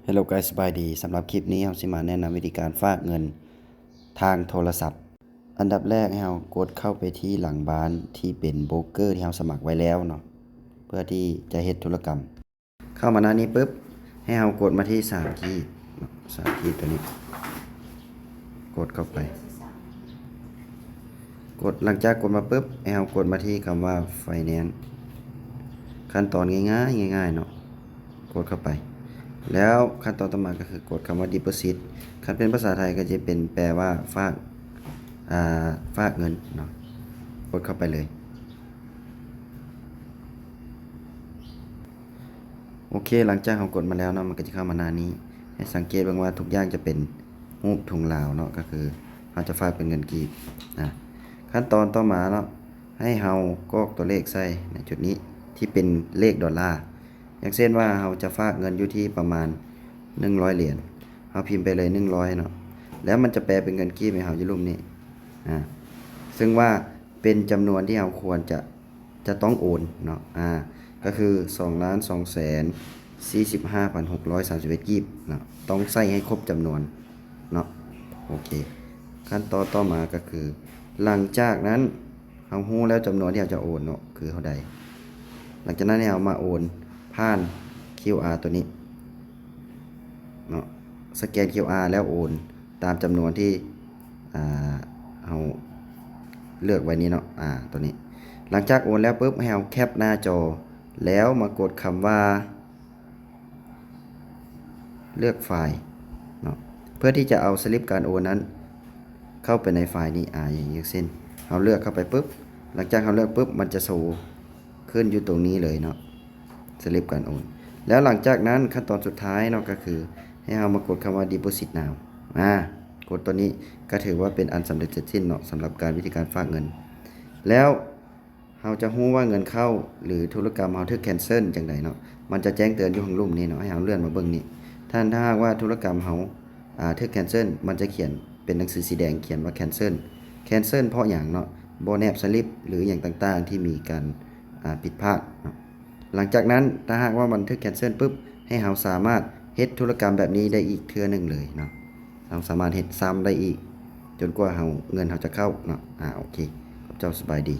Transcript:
Hello guys ສະບາຍດີ. ສຳລັບຄລິບນີ້ເຮົາຊິມາແນະນຳວິທີການຝາກເງິນທາງໂທລະສັບ. ອັນດັບແລກໃຫ້ເຮົາກົດເຂົ້າໄປທີ່ຫຼັງບ້ານທີ່ເປັນໂບຣກເກີທີ່ເຮົາສະໝັກໄວ້ແລ້ວເນາະ ເພື່ອທີ່ຈະເຮັດທຸລະກຳ. ເຂົ້າມາໜ້ານີ້ປຶບ ໃຫ້ເຮົາກົດມາທີ່ສາມຂີດເນາະ ສາມຂີດຕົວນີ້ ກົດເຂົ້າໄປ ກົດ ຫຼັງຈາກກົດມາປຶບ ໃຫ້ເຮົາກົດມາທີ່ຄຳວ່າ Finance. ຂັ້ນຕອນງ່າຍໆ ງ່າຍໆເນາະ ກົດເຂົ້າໄປ ແລ້ວຂັ້ນຕອນຕໍ່ມາກໍຄືກົດຄຳວ່າ Deposit. ຄັນເປັນພາສາໄທກໍຈະເປັນແປວ່າຝາກ ອ່າ ຝາກເງິນເນາະ ກົດເຂົ້າໄປເລີຍ. ໂອເຄ ຫຼັງຈາກເຮົາກົດມາແລ້ວເນາະ ມັນກໍຈະເຂົ້າມາໜ້ານີ້. ໃຫ້ສັງເກດເບິ່ງວ່າທຸກຢ່າງຈະເປັນຮູບທຸງລາວເນາະ ກໍຄືເຮົາຈະຝາກເປັນເງິນກີບ. ອາ ຂັ້ນຕອນຕໍ່ມາເນາະ ໃຫ້ເຮົາກອກຕົວເລກໃສ່ໃນຈຸດນີ້ ທີ່ເປັນເລກໂດລາ. ຢ່າງເຊັ່ນວ່າເຮົາຈະຝາກເງິນຢູ່ທີ່ປະມານໜຶ່ງຮ້ອຍຫຼຽນ ເຮົາພິມໄປເລີຍໜຶ່ງຮ້ອຍເນາະ ແລ້ວມັນຈະແປເປັນເງິນກີບໃຫ້ເຮົາຢູ່ລຸ່ມນີ້. ອາ ເຊິ່ງວ່າເປັນຈຳນວນທີ່ເຮົາຄວນຈະ ຈະຕ້ອງໂອນເນາະ ອາ ກໍຄືສອງລ້ານສອງແສນສີ່ສິບຫ້າພັນຫົກຮ້ອຍສາມສິບເອັດກີບເນາະ ຕ້ອງໃສ່ໃຫ້ຄົບຈຳນວນເນາະ. ໂອເຄ ຂັ້ນຕອນຕໍ່ມາກໍຄື ຫຼັງຈາກນັ້ນເຮົາຮູ້ແລ້ວຈຳນວນທີ່ເຮົາຈະໂອນເນາະ ຄືເທົ່າໃດ. ຫຼັງຈາກນັ້ນໃຫ້ເຮົາມາໂອນຜ່ານ ຄິວອາ ຕົວນີ້ເນາະ ສະແກນ ຄິວອາ ແລ້ວໂອນຕາມຈຳນວນທີ່ ອ່າ ເຮົາເລືອກໄວ້ນີ້ເນາະ ອາ ຕົວນີ້. ຫຼັງຈາກໂອນແລ້ວປຶບ ໃຫ້ເຮົາແຄັບໜ້າຈໍ ແລ້ວມາກົດຄຳວ່າ ເລືອກໄຟລ໌ເນາະ ເພື່ອທີ່ຈະເອົາສະລິບການໂອນນັ້ນເຂົ້າໄປໃນໄຟລ໌ນີ້. ອາ ຢ່າງເຊັ່ນ ເຮົາເລືອກເຂົ້າໄປປຶບ ຫຼັງຈາກເຮົາເລືອກປຶບ ມັນຈະໂຊຂຶ້ນຢູ່ຕົງນີ້ເລີຍເນາະ ສະລິບການໂອນ. ແລ້ວຫຼັງຈາກນັ້ນຂັ້ນຕອນສຸດທ້າຍເນາະ ກໍຄືໃຫ້ເຮົາມາກົດຄຳວ່າ Deposit Now. ອາ ກົດຕົວນີ້ກໍຖືວ່າເປັນອັນສຳເລັດເສັດສິ້ນເນາະ ສຳລັບການ ວິທີການຝາກເງິນ. ແລ້ວ ເຮົາຈະຮູ້ວ່າເງິນເຂົ້າ ຫຼື ທຸລະກຳເຮົາຖືກ cancel ຈັ່ງໃດເນາະ ມັນຈະແຈ້ງເຕືອນຢູ່ຂ້າງລຸ່ມນີ້ເນາະ ໃຫ້ເຮົາເລື່ອນມາເບິ່ງນີ້. ຖ້າ ຖ້າຫາກວ່າທຸລະກຳເຮົາ ອ່າ ຖືກ cancel ມັນຈະຂຽນເປັນໜັງສືສີແດງ ຂຽນວ່າ cancel. cancel ເພາະຫຍັງເນາະ? ບໍ່ແນບສະລິບ ຫຼື ຫຍັງຕ່າງໆ ທີ່ມີການ ອ່າ ຜິດພາດເນາະ. ຫຼັງຈາກນັ້ນ ຖ້າຫາກວ່າມັນຖືກ cancel ປຶບ ໃຫ້ເຮົາສາມາດເຮັດທຸລະກຳແບບນີ້ໄດ້ອີກເທື່ອໜຶ່ງເລີຍເນາະ ເຮົາສາມາດເຮັດຊ້ຳໄດ້ອີກ ຈົນກວ່າເຮົາ ເງິນເຮົາຈະເຂົ້າເນາະ. ອາ ໂອເຄ ຂອບເຈົ້າ ສະບາຍດີ.